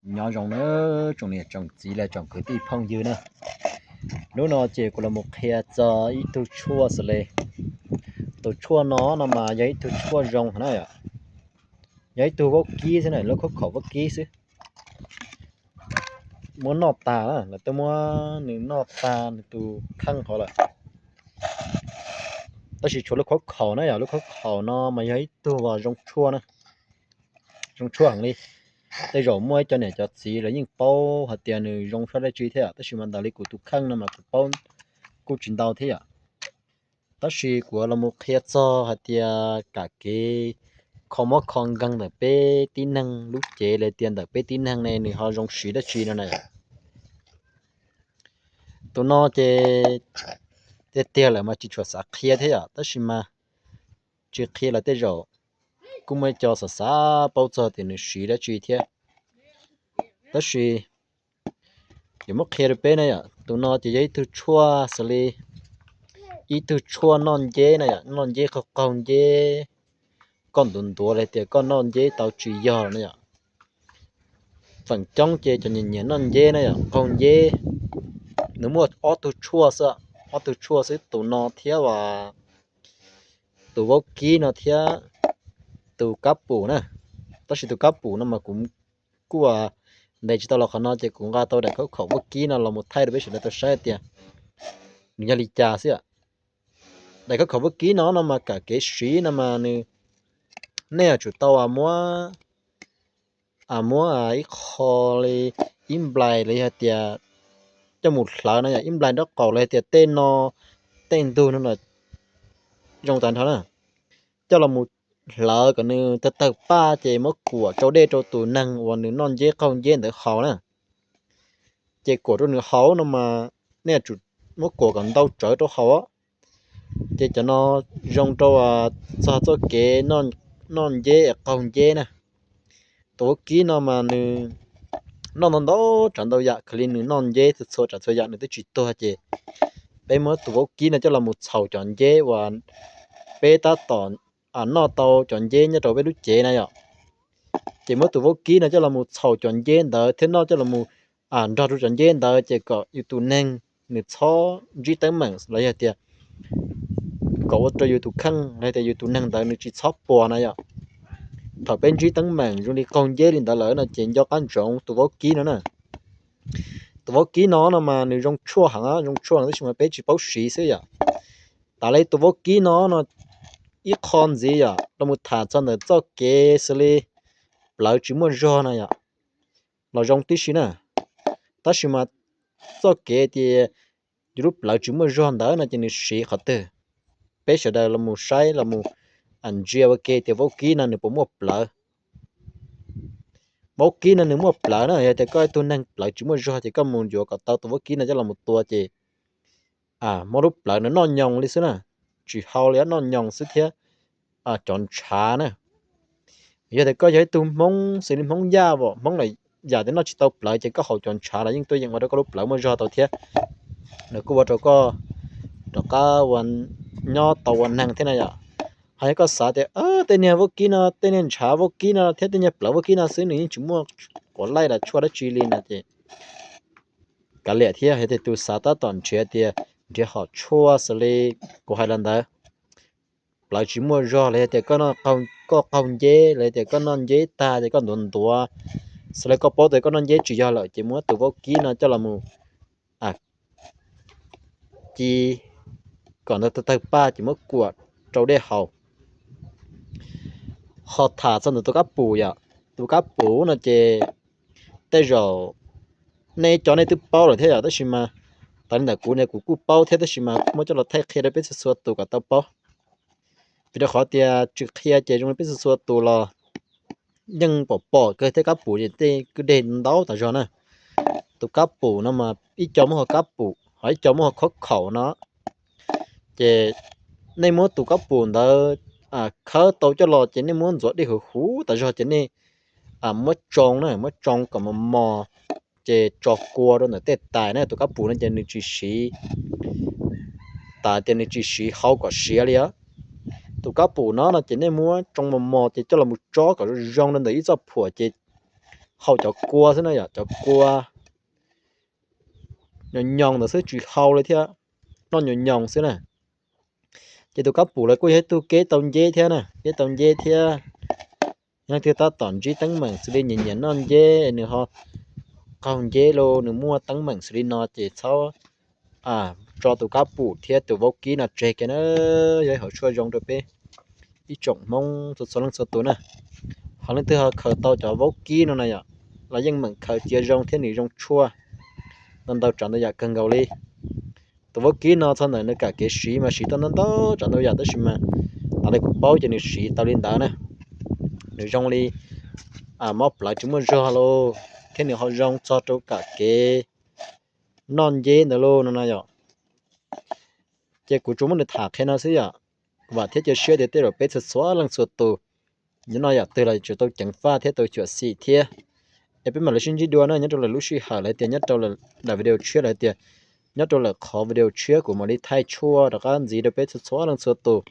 Nyob zoo na tsoom niam tsoom txiv los tsoom kwv tij phooj ywg na. Hnub no ces kuv los mus qhia txog ib tug tshuaj xws li, tus tshuaj no no mas yog ib tug tshuaj zoo na yom. Yog ib tug vaub kib xwb na, lub khaub khaum vaub kib xwb. Muab noj tas na, lawv twb muab nws noj tas nws tus kheej hauv lawm. Tab sis tshuav lub khaub khaum na yom, lub khaub khaum no mas yog ib tug uas zoo tshuaj na, zoo tshuaj heev li. Tej zaum muaj ib co niam cov txiv lawv yeej paub hais tias nws zoo tshuaj dab tsi thiab yom, tab sis mas ntawm li kuv tus kheej no mas kuv paub kuj tsis ntau thiab yom. Tab sis kuv los mus qhia txog hais tias kam kev kho mob kho nkeeg ntawm peb tib neeg lub cev los tias ntawm peb tib neeg ne nws ho zoo siv dab tsi no na. Tus no ces tiag tiag lawm mas tsis tshua xav qhia thiab yom, tab sis mas tsis qhia los tej zaum kuj muaj ib co xav xav paub txog tias nws siv dab tsi thiab. Tab sis yuav muab qhia rau peb na yom, tus no ces yog ib tug tshuaj xws li ib tug tshuaj noj nceb na yom, noj nceb qaug qaug nceb, koj ntuav ntuav los tias koj noj nceb tau tsis yog na yom. Feem coob ces cov nyiam nyiam noj nceb na yom, qaug nceb, nws muaj ob tug tshuaj xwb, ob tug tshuaj xwb, tus no thiab tus vaub kib no thiab tus kab pum na. Tab sis tus kab pum no mas kuv kuj ntes tsis tau los qhov no ces kuv nqa tau daim khaub khaum vaub kib no los mus thaij rau peb sawv daws tau saib tias nws yog li cas xwb. Daim khaub khaum vaub kib no no mas kam kev siv no mas nws, nej yuav tsum tau muab, muab ib qho li, ib nplais los yog tias coj mus hlawv no yom, ib nplais nraub qaum los yog tias tej no, tej ntug no los zoo tag nrho na, coj los mus hlawv kom nws tawg tawg paj ces muab kuam tsau dej rau tus neeg uas nws noj nceb qaug nceb ntawd haus na. Ces kuam rau nws haus no mas nej yuav tsum muab kuam kom ntau tsawv rau haus. Ces cov no zoo rau txog txoj kev noj nceb es qaug nceb na. Tus vaub kib no mas nws noj ntau ntau tsav ntau yam, khaws li nws noj nceb txhua tsav txhua yam nws twb tsis tuag ces peb muab tus vaub kib no coj los mus txhaum cov nceb uas peb tab tom noj tau cov nceb nyob rau peb lub cev na yom. Ces muab tus vaub kib no coj los mus txhaum cov nceb ntawd thiab noj coj los mus nrog rau cov nceb ntawd ces kom yus tus neeg nws txhob ntsib teeb meem los yog tias kom ua rau yus tus kheej los yog tias yus tus neeg ntawd nws tsis txhob puas na yom. Thaum peb ntsib teeb meem zoo li qaug nceb li ntawd lawm no ces nco qab ntsoov tus vaub kib no na. Tus vaub kib no no mas nws zoo tshuaj heev, zoo tshuaj no tab sis mas peb tsis paub siv xwb yom. Tas li tus vaub kib no no ib qho ntxiv yom, los mus tham txog ntawm txoj kev xws li plawv tsis muaj zog na yom, los zoo tib si na. Tab sis mas txoj kev tias yus lub plawv tsis muaj zog ntawd no ces nws siv qhov twg? Peb sawv daws los mus saib los mus ntsia ua ke tias vaub kib no nws puas muaj plawv. Vaub kib no nws muaj plawv na, yog tias koj ib tug neeg plawv tsis muaj zog ces koj mus yuav kom tau tus vaub kib no coj los mus tua ces muab lub plawv no noj nyoos li xwb na, tsis hau li, noj nyoos xwb thiab cov ntshav na. Yog tias koj yog ib tug Hmoob xws li Hmoob Yaj, Hmoob lawm yam tias noj tsis tau plawv ces koj haus cov ntshav los yeej tuaj yeem ua rau koj lub plawv muaj zog tau thiab. Nws kuj ua rau koj rov qab ua, nyob tau ua neeg thiab na yom. Ho yog koj xav tias tej niag vaub kib no, tej niag ntshav vaub kib no thiab tej niag plawv vaub kib no xwb nws yeej tsis muaj quav laij los tshuaj dab tsi li no ces kav liam thiab. Yog tias tus xav tab tom nrhiav tias nrhiav hom tshuaj xws li kuv hais los ntawd, plawv tsis muaj zog los yog tias koj qaug nceb los yog tias koj noj nceb tag ces koj ntuav ntuav, xws li koj paub tias koj noj nceb tsis yog lawm ces muab tus vaub kib no coj los mus ci kom ntawd tawg tawg paj ces muab kuam rau dej haus. Ho tham txog ntawm tus kab pum yom, tus kab pum no ces tej zaum nej cov nej twb paub lawm thiab yom, tab sis mas tas li ntawm kuv ne kuv kuj paub thiab tab sis mas muab coj los thaij qhia rau peb txhua txhua tus kom tau paub. Vim rau qhov tias tsis qhia ces zoo li peb txhua txhua tus los yeej pom pom kawg thiab, kab pum ces tej kwj deg ntau tas zog na. Tus kab pum no mas ib co muab ho kab pum ho ib co muab ho khaub khaum no. Ces nej muab tus kab pum ntawd khawb tau coj los ces nej muab ntxuav dej huv huv tas zog ces nej muab tsoo na, muab tsoo kom mos mos, ces tso kua rau ntawm tej tais na. Tus kab pum no ces nws tsis siv, tas tias nws tsis siv hau kom siav li os. Tus kab pum no no ces nej muab tsoo mos mos ces coj los mus tsob kom zoo zoo rau ntawm ib txoj phuam ces hau cov kua xwb na yom, cov kua nyoos nyoos ntawd xwb tsis hau li thiab, noj nyoos nyoos xwb na. Ces tus kab pum lawv kuj yog ib tug kev tau nceb thiab na, kev tau nceb thiab. Yog leej twg tab tom ntsib teeb meem xws li nyiam nyiam noj nceb, nws ho qaug nceb los nws muaj teeb meem xws li no ces txhob tso tus kab pum thiab tus vaub kib no tseg kiag na. Yog ib hom tshuaj zoo rau peb ib tsoom Hmoob txhua txhua leej txhua tus na. Ho leej twg ho khaws tau cov vaub kib no na yom, los yeej meem khaws cia zoo thiab nws zoo tshuaj ntau ntau tsav ntau yam kawg nkaus li. Tus vaub kib no txog ntawm nws kam kev siv mas siv tau ntau ntau tsav ntau yam tab sis mas tas li kuv paub ces nws siv tau li ntawd na. Nws zoo li mob plawv tsis muaj zog lauj, thiab nws ho zoo txog rau kam kev noj nceb ntawd lauj no na yom. Ces kuv tsuas muab nws tham qhia no xwb yom. Vam thiab cia siab tias tej zaum peb txhua txhua leej txhua tus nyob no yam twg los tsuas tau ceev faj thiab tau xyuam xim thiab. Es peb mam li sib ntsib dua na nyob rau lwm lub sij hawm los tias nyob rau daim video tshiab los tias nyob rau lwm qhov video tshiab kuv mam li thaij tshuaj rov qab ntxiv rau peb txhua txhua leej txhua tus.